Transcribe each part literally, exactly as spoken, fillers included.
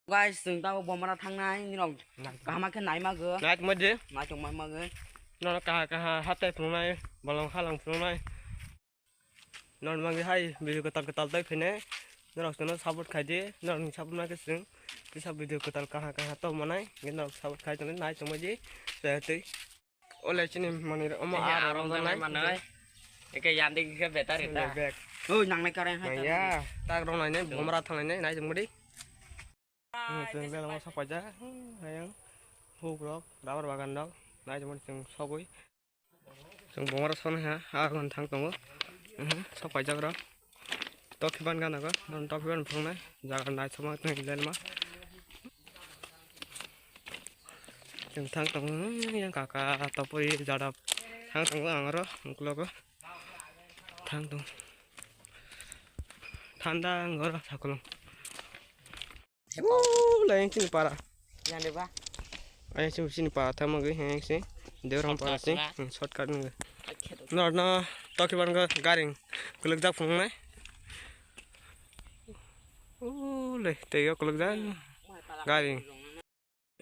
Guys, chwng tamo bomra thangnai, nirok kaham khe nai mago. Nai tongma di. Nai tongma mago. Nono kaha kaha hatai phunuknai, bolong halang phunuknai. Norok mangwi hai video kwtal kwtal tei phene norok chwngno support khai di, norokni support ma khe chwng kisa video kwtal kaha kaha tong manai, norok support khai tongwi nai tongma di. Tei ole chini manwi omo aro aro rong rong nai manai. Eke yandi khe betar eta. Bag. Oi, nangnai kare hai. Ya, tak rong nai nai, bomra thang nai nai, nai tongma di. Chwng belamo sok paijak, ayang huk rok, rubber bagan rok, nai tongma di chwng sogwi. Chwng bomra soknai ha, ah, hwn thang tongo. Mhm, sok paijak rok. Tokhiban gana go, tokhiban phunuknai, jaga naithokma tongwi lelma. Chwng thang tongo, yang kaka topori jadap thang tongo ang oro, uklogo thang tongo. Thanda ang oro sakolong. Uuu, lai chini para. Yang deba? Ayang chini, chini para tamo gwi, ayang si. Deurang para si. Shortcut na. Hmm, shortcut nungwi. Acha, to. No, no, toki ban go garing. Kuluk jak phung nai. Uuu, le, tei go kuluk jak. Garing.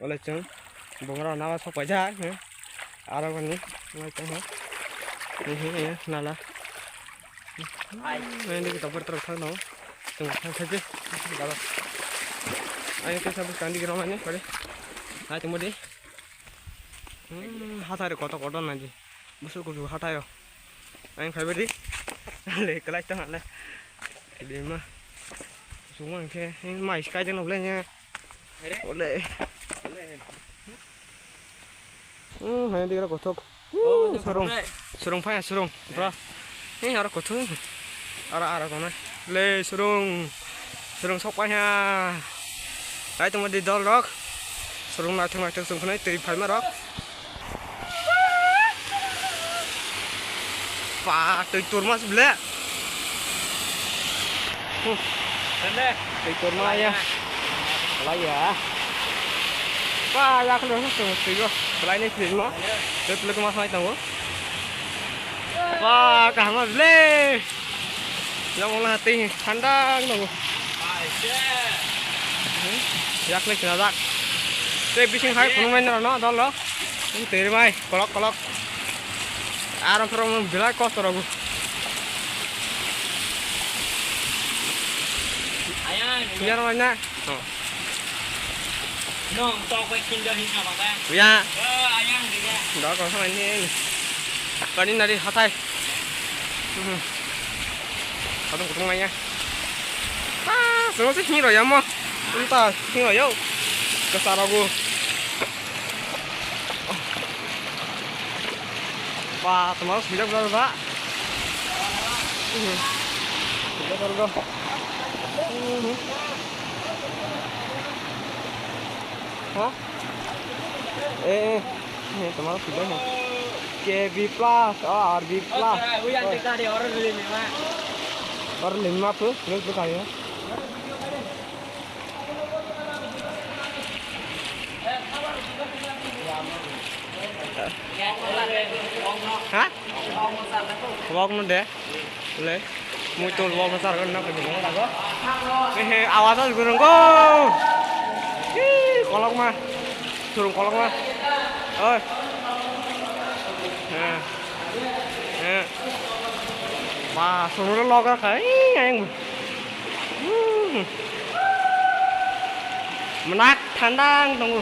Ole chwng. Bongra nawa sok paijak, hmm. Aro mani, mai tong ha. Ehe, ehe, nala. Ai, ini kita berterus sana. Tunggu, tunggu saja. Kalau, ayo kita sampai kandi kira mana, pada. Hai, tunggu di. Hmm, hatai kotor kotor nanti. Busuk busuk hatai yo. Ayo, fai beri. Le, kelai tong le. Di ma. Semua ke, ini mai sekai jangan boleh nya. Ole. Hmm, hai dikra kothok. Oh, surung. Surung phaya surung. Bro. Eh, aro kothok. Aro, aro kono. Le surung. Surung sok phaya. Lai tongma di dol rok. Surung naithok naithok sung khwnai twi phaima rok. Pa, twi turma se ble. Hmm. Twi turma ya. Lai ya. Pa, ya khlo se twi go. Lai ne twi ma. Twi ma sai tango. Pa, kahma ble. Yang ola twi thandang tango. Hmm. Yak le kina dak. Twi bising hai khunung mai no dol lo. Twi mai kolok kolok. Aro phoro mo belai kosto rogo. Ayang. Yar mana? Oh. Nong tok bai kinjo hin sama ta. Ya. Oh, ayang diga. Dok kosong ani. Kani nari hatai. Hmm. Kadang kutung maya. Ah, semua sih hero ya mo. Entah hero yo. Kesar aku. Ba, tomar sujak jar ba. Sujak jar ba. Ha? Eh, eh, eh, tomar sujak. K B plus, oh, R B plus. Or lima tu, plus tu kaya. Ha? Wok no de. Le. Mui tul wok no sar na ko. He, he, awas as gurung go. Hi, kolok ma. Surung kolok ma. Oi. He. He. Ba, surung lo lok ra khai. Ayang. Hmm. Menak thandang tunggu.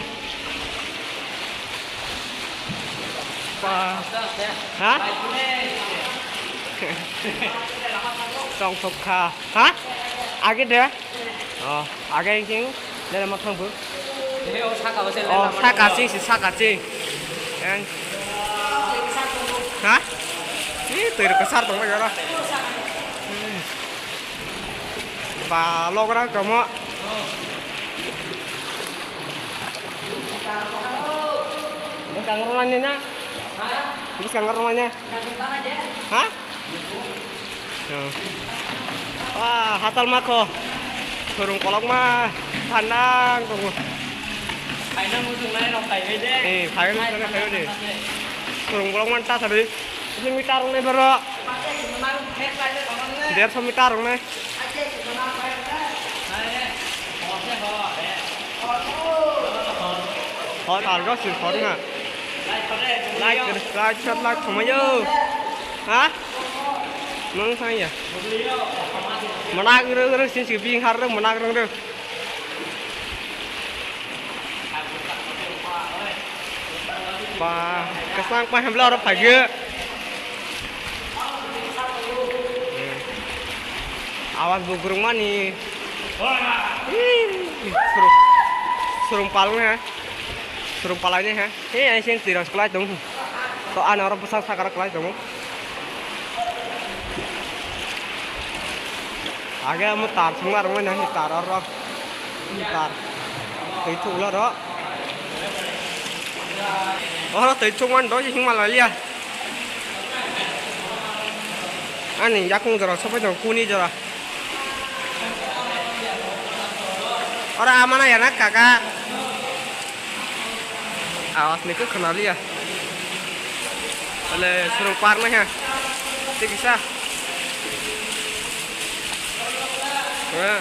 Wah. Ha? Tong sok kha. Ha? Age de? Oh, age king. Dere ma thang bu. Oh, saka sing si saka sing. Yang. Ha? Ini tuh kesar tong ya. Ba, logra kamo. Bwskang rwmani na? Bwskang rwmani? Ha? Wah, hatal makho. Surung kolokma thandang tongo. Phaina muchungnai rok phaibai de. Eh, phaibai muchungnai phaibai de. Surung kolokma ta sabi. Sini meter rok nai boro. Derso meter rok nai. Hai, hai. Hor se hor, eh. Hot algo sir hot na. Like, like, like, like, thamayo. Ha? Nung sang ya. Manak rung rung sin si bing har rung manak rung rung. Ba, kasang pa hemla oro phagyo. Awas bugrung mani. Ih, surung, surung palung ha. Surung palai ni ha. He, ai sing tiro sekolai tong. To ano oro bwsang sakara kolai tong. Age amo tar sung mar mo na tar oro. Tar. Tei thuk lo ro. Oro tei thuk man do hing mal liya. Ani yakung jora sopai tong kuni jora. Ora amana yana kaka. Awas ni ke khna liya. Ale surung par na ha. Tik sa. Ha.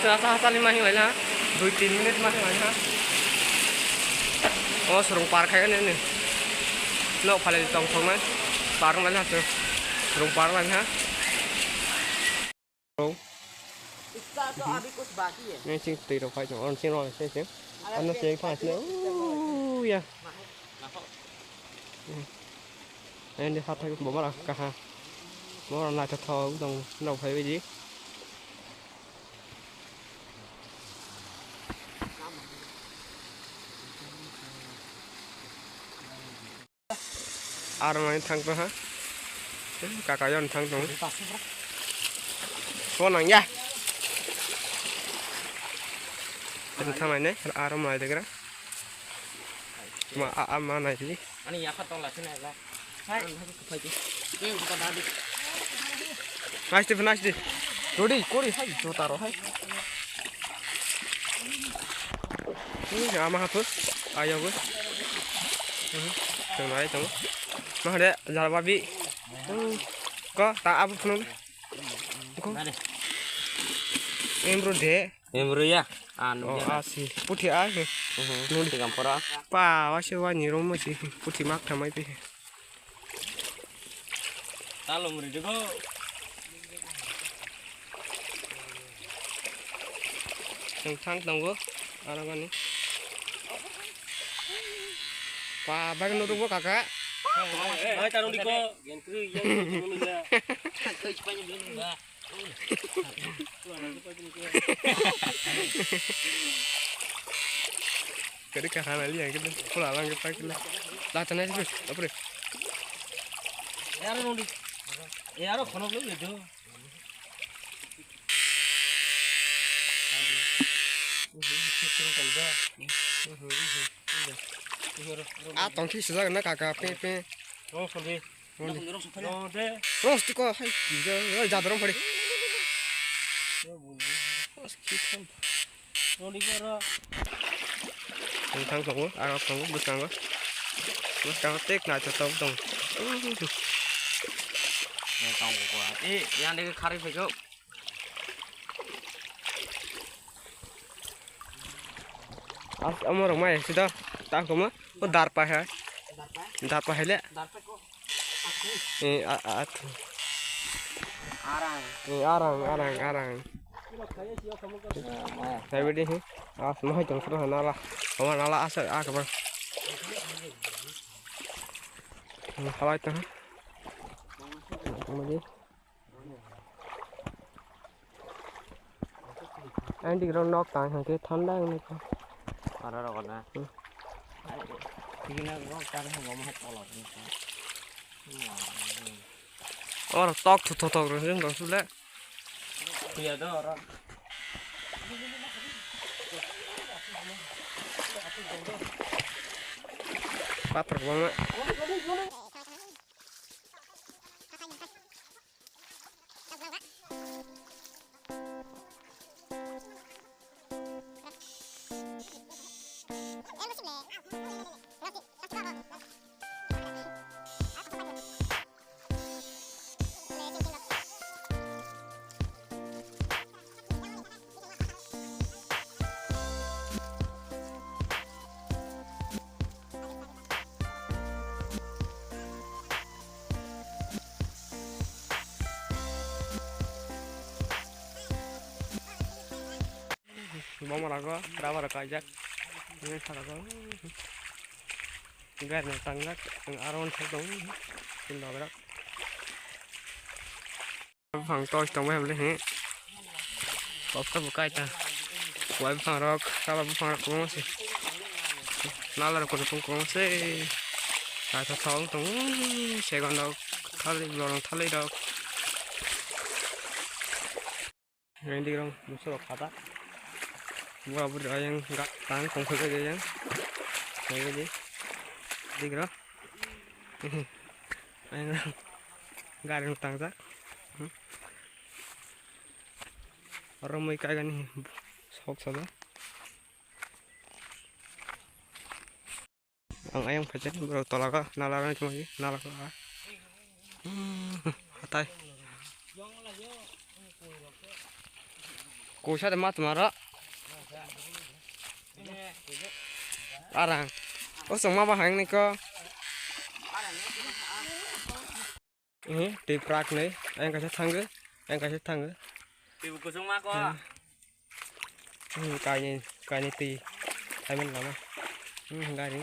Sa sa sa lima hing lai na. Dui tin minute ma hing lai ha. O surung par khai ne ne. Nok phale tong thong na. Par lai ha. Surung par lai ha. Bro. इसका तो अभी कुछ बाकी है। Neng sing twi rok phai tong, on sing rok se sing. Ano sing phai sing. Ooh, ya. Neng di hathai bo mara kaha. Mora naithothok tong, nok phai baidi. Aro mani thang tong ha. Kaka yon thang tong. Ko nang ya. Aro thang nai ne, aro mai degra. Ma a a ma nai di. Ani yakha tong la sini la. Hai. Hai. Nice di, nice di. Rodi, kori hai, jota ro hai. Ini ama hapus, ayo gue. Tong nai tong. Mah de, jal babi. Ko, ta abu phunung. Ko. Em bro de. Em bro ya. Anu. Oh, asi. Puthi a. Nung di kampora. Pa, wasi wani romo si. Puthi mak thamai pi. Talung ri digo. Tengthang tongo, aro gani. Pa, bag nurung bo kaka. Oi, tarung diko. Gen kri, gen kri, gen kri. Kari kahana liya gitu. Pula lang kita kila. Lah, tanah sih, apa deh? Yaro nungdi. Yaro khonok lo gitu. Ah, tongki sujak na kaka pe pe. Rong sandi. Rong de. Rong de. Rong sti ko hai. Jadrom pari. Rong di ko ro. Tong thang tongo, agak tongo, bwskango. Bwskango tek naithothok tong. Tong ko. Eh, yang de khari phego. As amo rok mai sida tang koma o darpa hai. Darpa hai le. Eh, a, a, a. Arang. Eh, arang, arang, arang. Hai bidi hi. As mai tong sura nala. Koma nala asa a koma. Halai tong. Koma di. Ang dik rok nok tang hwnkhe thanda wngwi kha. Oro rogo na. Hmm. Tini nok tang hwnba ma tolok ni kha. Oro tok thu thothok rw wng tong sule. Thuya do oro. Pathor kwbangma. Bomarago rubber kaijak. Ini sarago. Gari no tangjak. Ang aro on thok dong. Tin dograk. Buphang tos tongbai hwnle he. Koksa bo kaita. Wai buphang rok, saba buphang rok kwbangma se. Nala rok kwbangma se. Kaisa thok tong. Segon rok, thalwi, borok thalwi rok. Nang dik rok musa rok khata. Bura buri rok yang tang tong phai yang. Nang dik rok. Ayang gari no tangjak. Oro mui kaigani sok sabo. Ang ayang phaikhe borok tola kha nala rani tongmani nala kha. Hatai. Kuisa de ma tuma ro. Arang. O chwngma ba hang ni ko. Eh, tei prak nei. Ayang kaisa thango. Ayang kaisa thango. Tei bo kusung ma ko. Hmm. Hmm, kaini, kaini tei. Hai man lama. Hmm, gari.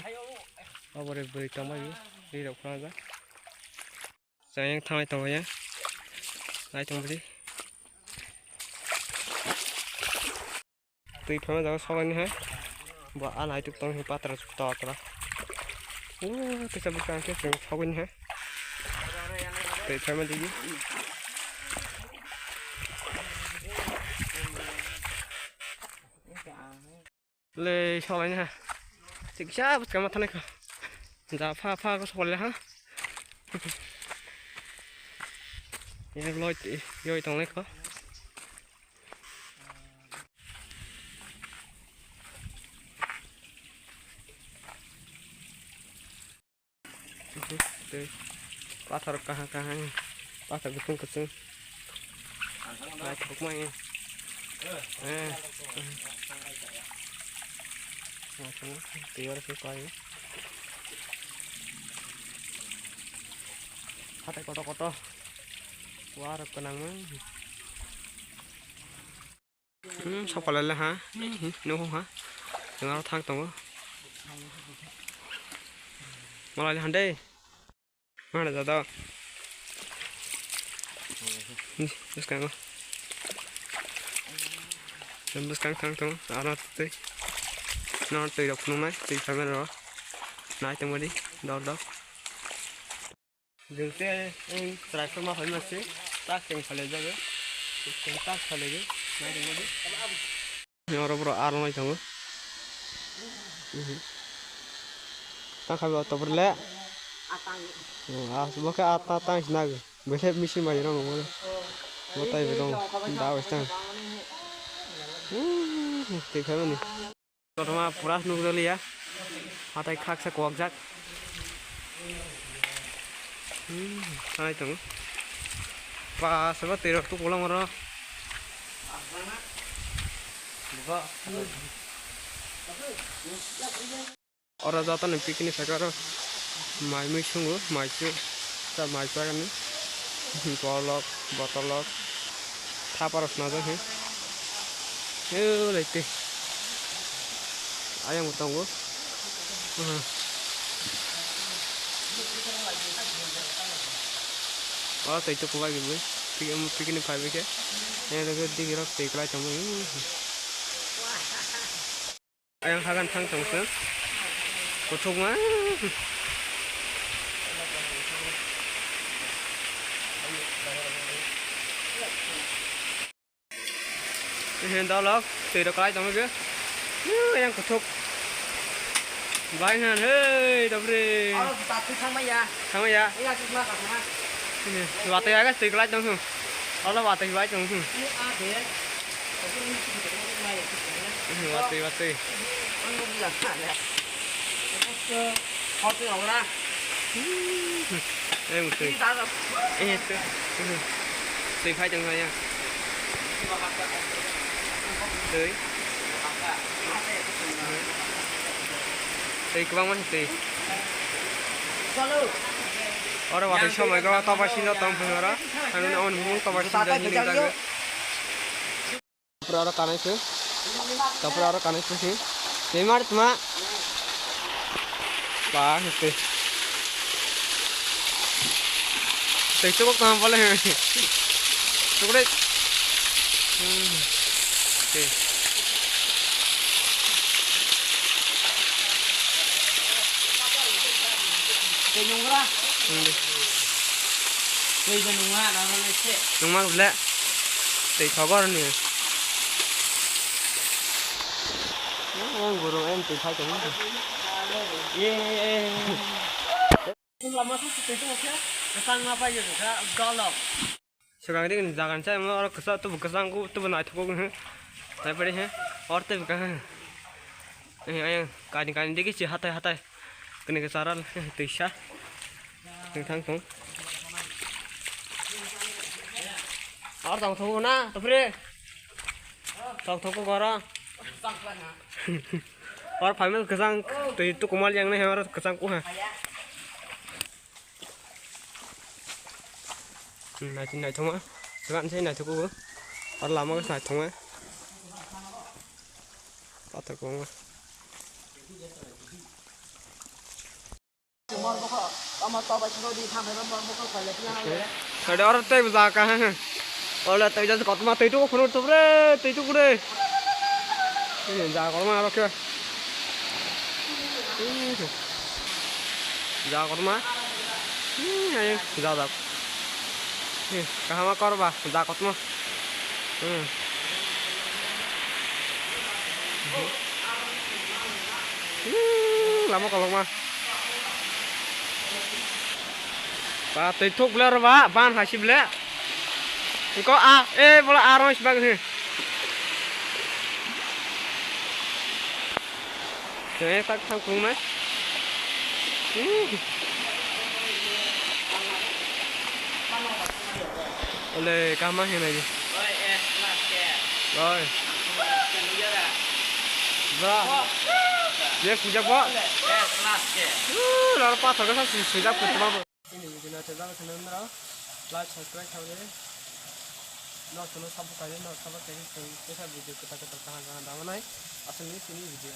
Obore bwrwi tongma bi. Ri rok phana ja. Chayang thanglai tongo ya. Nai tong bwlwi. Twi phaima jaga sogani hai. Bo a naituk tong hi patra tok ra. O tisa bwkang khe chwng sogani hai. Twi phaima digi. Le sogani hai. Tiksa bwkang ma thanai kha. Ja pha pha ko sogole ha. Ye loi yoi tonglai kha. Tei pathor kaham kaham, pathor kuchung kuchung. Naithokmai. Eh. Tei oro se pai. Hatai kotor kotor. Warok kwnangma. Hmm, sokpalai le ha. Hmm, nuho ha. Jeng aro thang tongo. Malai le hande. Mana jada. Hmm, bwskango. Jeng bwskang thang tongo. Aro tei. No tei rok phunuknai, tei phaimani rok. Nai tongmani, dor dor. Jeng te, eh, try khe ma phaima se, tak cheng salai jago. Cheng tak salai jago. Nai tongmani. Oro borok aro nai tongo. Mhm. Tang khabi auto borle. Oh, as bo khe ata tang sina go. Bo khe misi mai rong mo. Bo tai rong. Da wis tang. Mhm, tei khabi ni. Kotorma pura nukjaliya. Hatai khaksa kwakjak. Hmm, sanai tongo. Pa sabo twi rok tukulang oro. Oro jotono picnic saka oro mai mui sungo, mai chu ta mai chagani bolok, botolok, thaparo swnajak he. Eo lei tei. Ayang bo tongo. Aha. O tei to kubai gibui. Pik-, picnic phaibai khe. Yang lagi digi rok tei kwlai tongmani. Ayang hagan thang tong se. Kuthukma. Ehe, dolok, twi rok kwlai tongwi khe. Yu, yang kuthuk. Bai han, hei, dobri. Aro ta twi thangmaya. Thangmaya. Iya, twi ma ka thangma. Ehe, watwi aga twi kwlai tong thung. Olo watwi bai tong thung. Ni a de. Ehe, watwi, watwi. Ang bo bila kha le. Hot rok na. Ei, mutwi. Ei, twi. Twi phai tong ya. Twi. Twi kwbangma twi. Oro watwi somoi go topa sinjo tong phai oro. Ang nini on bumung topa sinjo hinwi jago. Pura oro kanai se. Tapore aro kanwi pusi. Tei mar tma. Ba, tei. Tei chukuk tma bole. Chukuk dei. Hmm. Tei. Tei nungra. Hmm. Tei je nungra, na na se. Nungma bole. Tei thogor ni. Ang guru em twi phai tong. Ye. Lama sa twi tong khe. Tang ma pai yo kha dolok. Swkang ri ni jagan cha mo oro kwsa tubu kwsang ku tubu naithok ku. Tai pare he. Or te ka. Eh, ayang kani kani digi si hatai hatai. Kini ke saral tisa. Tang tong. Or tong thok na tapre. Tong thok gora. Or phaimel kwsang twi tu kumal yang ne or kwsang ku ha. Nai nai thoma. Swkang se nai thok ku. Or lama kwsang thoma. Pathar kwbangma. Sade oro tei bwsa ka he he. Ole tei jat kotma tei tu phunu tu bre tei tu bre. Ini ja kotma aro ke. Ini tu. Ja kotma. Ini ayo ja ja. Kahama korba ja kotma. Hmm. Hmm, lama kolokma. Ba twi thuk ble oro ba ban hai si ble. Ko a e bola a rong si bag he. Tei tak thang phung nai. Ole kama he nai. Oi. Bra. Yes, bujak ba. Lar pa thok sa sujak putma. Ini video na tebak khana nara. Like, subscribe khamle. Nok sono support khamle, nok support khamle. Tesa video kita kita kaham kaham dama nai. Asal ni sini video.